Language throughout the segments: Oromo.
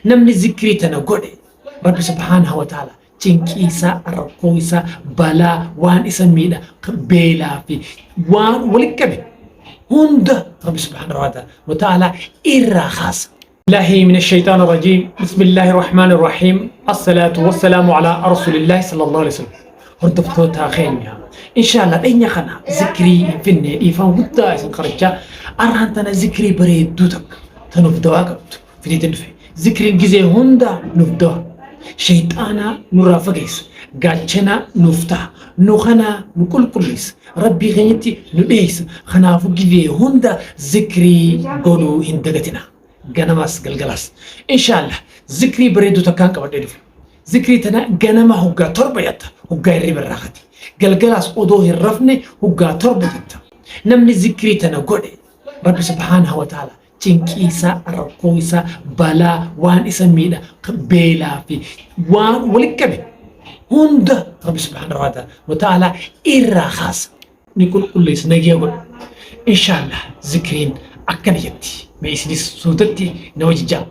Namni zikrii tana godhe Rabbi subhaanahu wa ta'ala cinqii isaa, rakkoo isaa, balaa waan isa miidha, beelaa fi waan walitti qabe hunda Rabbi subhaanahu wa ta'ala irraa kaasa. الله من الشيطان الرجيم. بسم الله الرحمن الرحيم. الصلاة والسلام على رسول الله صلى الله عليه وسلم. Hordoftoota keenya, inshallah dhiyeenya kana zikrii hin finne, dhiifama guddaa isin qarachaa. Arraan tana zikrii bareedduu takka tanuuf dawaa qabdu fideetiin dhufe. Zikriin gizee hunda nuuf dawa, shayxaana nurraa fageessa, gaachana nuuf ta'a, nu kana nu qulqulleessa, Rabbii keenyatti nu dhiyeessa. Kanaafuu gizee hunda zikrii godhuu hin dagatina, ganamas galgalas. Inshallah zikrii bareedduu takkaan qabadhee dhufe. Zikrii tana ganama hoggaa 7 jatta, hoggaa hirriba irraa kati. Galgalaas odoo hin rafne hoggaa 7 jatta. Namni zikrii tana godhe Rabbi subhaanahu wa ta'ala cinqii isaa, rakkoo isaa, balaa waan isa miidha, beelaa fi waan walitti qabe hunda Rabbi subhaanahu wa ta'ala irraa kaasa. Ni qulqulleessa, nagiya godha. Inshallah zikriin akkana jetti. Mee isinis suutatti na wajjaa.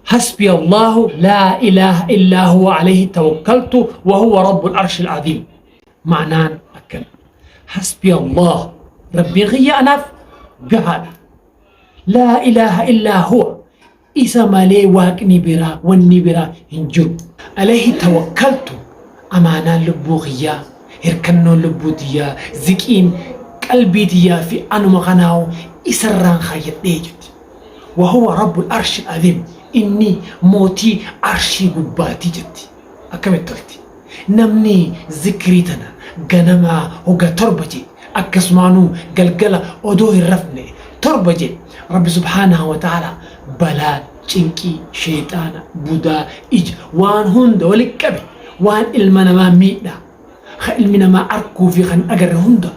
حسبي الله لا إله إلا هو عليه توكلت وهو رب العرش العظيم. معناه أكل حسبي الله، ربي غي أناف قهاد، لا إله إلا هو، isa malee waaqni biraa wanni biraa hin jiru. عليه توكلت, amaanaan lubbuu kiyyaa, hirkannoon lubbuu tiyyaa, ziqiin qalbii tiyyaa fi anuma kanaahu isarraan kaayyadhee jetti. وهو رب العرش العظيم, inni mootii arshii gubbaatii jetti. Akkamitti tolti? Namni zikrii tana ganamaa hoggaa 7 jee, akkasumaanuu galgala odoo hin rafne 7 jee, Rabbi subhaanahu wa ta'ala balaa, cinqii, sheexaana, budaa, ija waan hunda walitti qabe, waan ilma namaa miidha ka ilmi namaa arkuu fi kan agarre hunda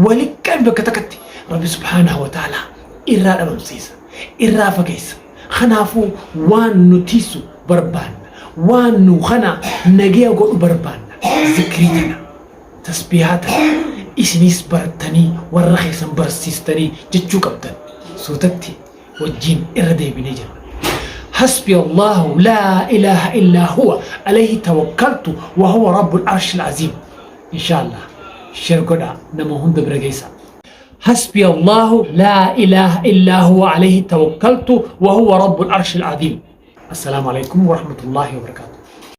walitti qabe bakka takkatti Rabbi subhaanahu wa ta'ala irraa dhabamsiisa, irraa fageessa. Kanaafuu waan nu tiisu barbaanna, waan nu kana nagaya godhu barbaanna, zikrii tana, tasbiihaa tana isinis barattanii warra keessan barsiistanii jechuu qabdan. Suutatti wajjin irra deebinee jira. حسبي الله لا إله إلا هو عليه توكلت وهو رب العرش العظيم. إن شاء الله share godha, nama hunda bira geessa. حسبي الله لا إله إلا هو عليه توكلت وهو رب العرش العظيم. السلام عليكم ورحمة الله وبركاته.